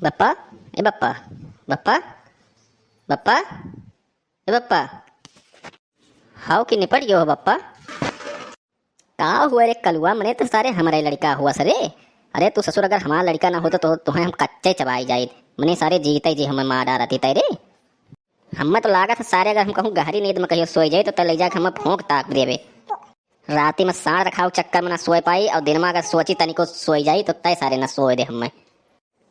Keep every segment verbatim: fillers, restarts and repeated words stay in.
बप्पा, ए बप्पा, बप्पा, बप्पा, ए बप्पा, हाउ कि निपट गयो हो बप्पा? का हुआ रे कलुआ, मने तो सारे हमरे लड़का हुआ सरे। अरे तू ससुर अगर हमार लड़का ना होता तो तुहें हम कच्चे चबाई जाइत। मने सारे जीते जी हमें मार डारत ही रे। हमें तो लागत है सारे अगर हम कहूँ गहरी नींद में कहियो सोई जाई तो तै ले जाके हमें फूंक ताक देबे। राती में साँड़ रखाव चक्कर में ना सोए पाई और दिन में अगर सोची तनिको सोई जाई तो तय सारे ना सोए दे हमें।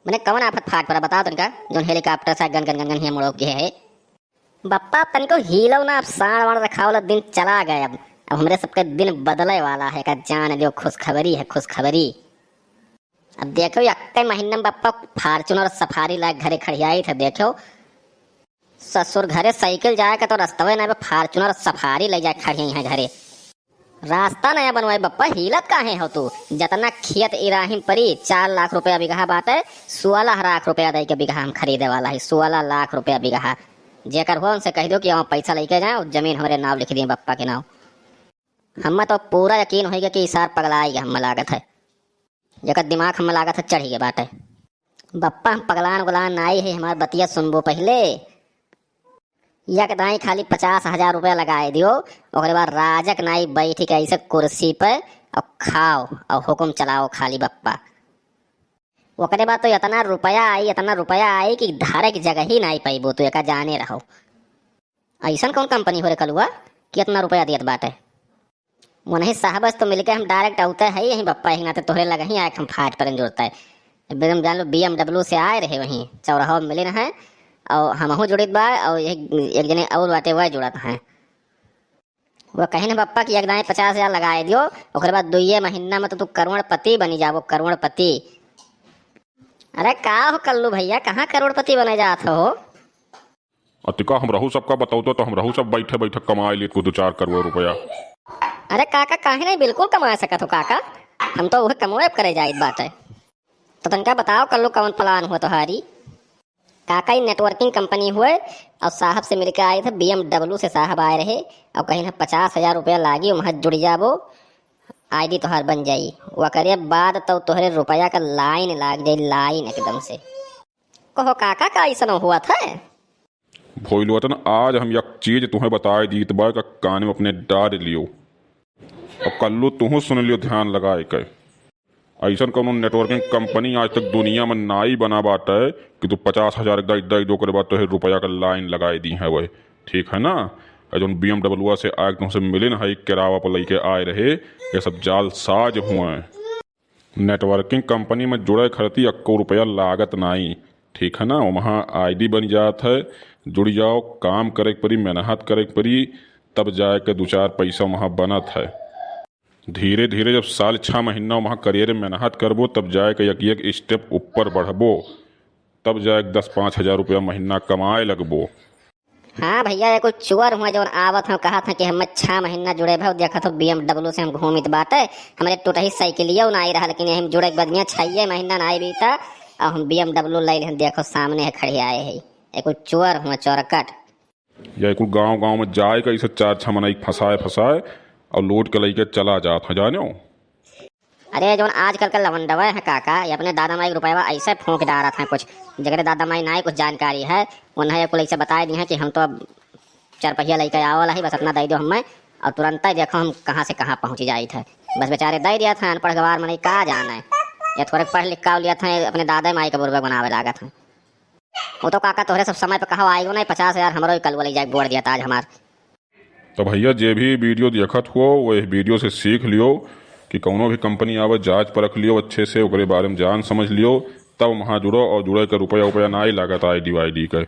मने कवन आफत फाट पड़ा बताओ तनिका, जोन हेलीकॉप्टर से गन गन गन गन हिया मुड़ो के है। बप्पा तनिको हीलो ना, अब साँड़ वाण रखावला दिन चला गए। अब, अब हमरे सबके दिन बदले वाला है, का जान लियो, खुशखबरी है, खुशखबरी। अब देखो, यक्के महीने में बप्पा Fortuner Safari लायक घरे खड़ियाई थे। देखो, ससुर घरे साइकिल जाए के तो रस्तवे ना, Fortuner Safari ले जाए खड़ियाई है घरे। रास्ता नया बनवाई बप्पा, हिलत काहे हो तू? जतना खेत इराहिम परी, चार लाख रुपया बीघा बाटे, सोलह लाख रुपया दे के बीघा हम खरीदे वाला है, सोलह लाख रुपया बीघा। जेकर हो उनसे कह दो कि वहाँ पैसा लेके जाए और जमीन हमरे नाव लिख दिए बप्पा के नाव। हमें तो पूरा यकीन होइगा कि ई सार पगलाइगा, हमें लागत है। जेकर दिमाग हमें लागत है चढ़ गए बाटे। बप्पा हम पगलान उगलान नाई है, हमार बतिया सुनबो पहिले। यकदाई खाली पचास हजार रुपया लगाए दियो, ओकरे बाद राजक नाई बैठ के ऐसे कुर्सी पे और खाओ और हुकुम चलाओ खाली बप्पा। ओकरे बाद तो इतना रुपया आई, इतना रुपया आई कि धरे के जगह ही नाई पैबो, तू एका जाने रहो। ऐसन कौन कंपनी हो रे कलुआ कि इतना रुपया दियत बाटे? वनही साहब से तो मिलके हम direct आउते है यहीं बप्पा, यहीं नाते तोहरे लगे ही आए हम फाट पर जुड़ता है। एकदम जान लो B M W से आए रहे वहीं चौराहा में मिले रहे और हमहू जुड़ित बा और एक, एक जने और बाटे वह जुड़त हैं। वो कहीं ना बप्पा कि एक दाएं पचास हजार लगाए दियो, ओकरे बाद दुइये महीना में तो तू करोड़पति बनी जाबो, करोड़पति। अरे का हो कल्लू भैया, कहाँ करोड़पति बने जात हो? अतिका हमरहू सबका बतौतो तो हमरहू सब बैठे बैठे कमाए लेत को दो चार करोड़ रुपया। अरे काका, काहे नहीं, बिल्कुल कमा सकत हो काका, हम तो उहे कमवे करे जाइत बाटे। तो तनका बताओ कल्लू, कौन plan हुआ तोहारी? काका, ई networking company हुए और साहब से मिलके आए थे, B M W से साहब आए रहे और कहीं ना पचास हजार रुपया लागी, वहाँ जुड़ जाबो, I D तोहार बन जाई, ओकरे बाद तो तोहरे रुपया का line लाग जाई, line एकदम से। कहो काका, का ऐसन हुआ था? भोइलवतन, आज हम एक चीज तुम्हें बताए दीत बा, का कान में अपने डाल लियो। और कल्लू तुहू सुन लियो ध्यान लगाए के। ऐसन कौनो networking company आज तक दुनिया में नाई बना बाटे कि तू पचास हजार दई, दई दो करे बाद तोहे रुपया का line लगाए दी है वह, ठीक है ना? और जौन B M W से आए तुमसे मिलिन है, किरावा पर लेके आए रहे, ये सब जालसाज हुए। Networking company में जुड़े खरती अक्को रुपया लागत नाई, ठीक है ना? वहाँ I D बन जात है, जुड़ जाओ, काम करे के परी, मेहनत करे के परी, तब जाए के दो चार पैसा वहाँ बनत है। धीरे धीरे जब साल छः महीना वहाँ करियर मेहनत करबो, तब जाए के एक एक step ऊपर बढ़बो, तब जाए के दस पाँच हजार रुपया महीना कमाए लगबो। हाँ भैया, ये कुल चुअर हुआ जौन आवत हैं, कहत हैं कि हम छह महीना जुड़े भा, देखत हो B M W से हम घूमित बाटे, हमरे टूटही साइकिलियो ना आई रहा, लेकिन यही में जुड़े के बाद में छह महीना ना आई बीता, और हम B M W ले लें, देखो सामने है खड़े आए हैं, ये कुल चुअर हुआ, चौरकट। या कुल गांव गांव में जाए के ऐसे चार छह मनई फंसाए फंसाए और लूट के लेके चला जात हैं, जानो। अरे, जौन आजकल के लवंडवे हैं काका, ये अपने दादा माई के रुपयवा ऐसे फूंक डारत हैं कुछ। जेकरे दादा माई नाई कुछ जानकारी है, उन्हें ये कुल ऐसे बताए दिए हैं कि हम तो अब चार पहिया लेके आवल है, बस अपना दे दो हमें, और तुरंत ही देखो हम कहाँ से कहाँ पहुँच जाइत है। बस बेचारे दे दिया था, अनपढ़ गवार मनई का जाने। ये थोड़े पढ़ लिख का लिया था, अपने दादा माई का बुरबक बनावे लागत हैं। वो तो काका तोहरे सब समय पे कहो आएगो नहीं, पचास हजार हमरो ही कल वो ले जाए बोड़ दिया था आज हमार। तो भैया, जे भी video देखत हो, वो इस video से सीख लियो कि कौनो भी company आवे, जांच परख लियो अच्छे से, ओकरे बारे में जान समझ लियो, तब वहाँ जुड़ो। और जुड़े के रुपया उपया ना ही लागत I D वाई डी के।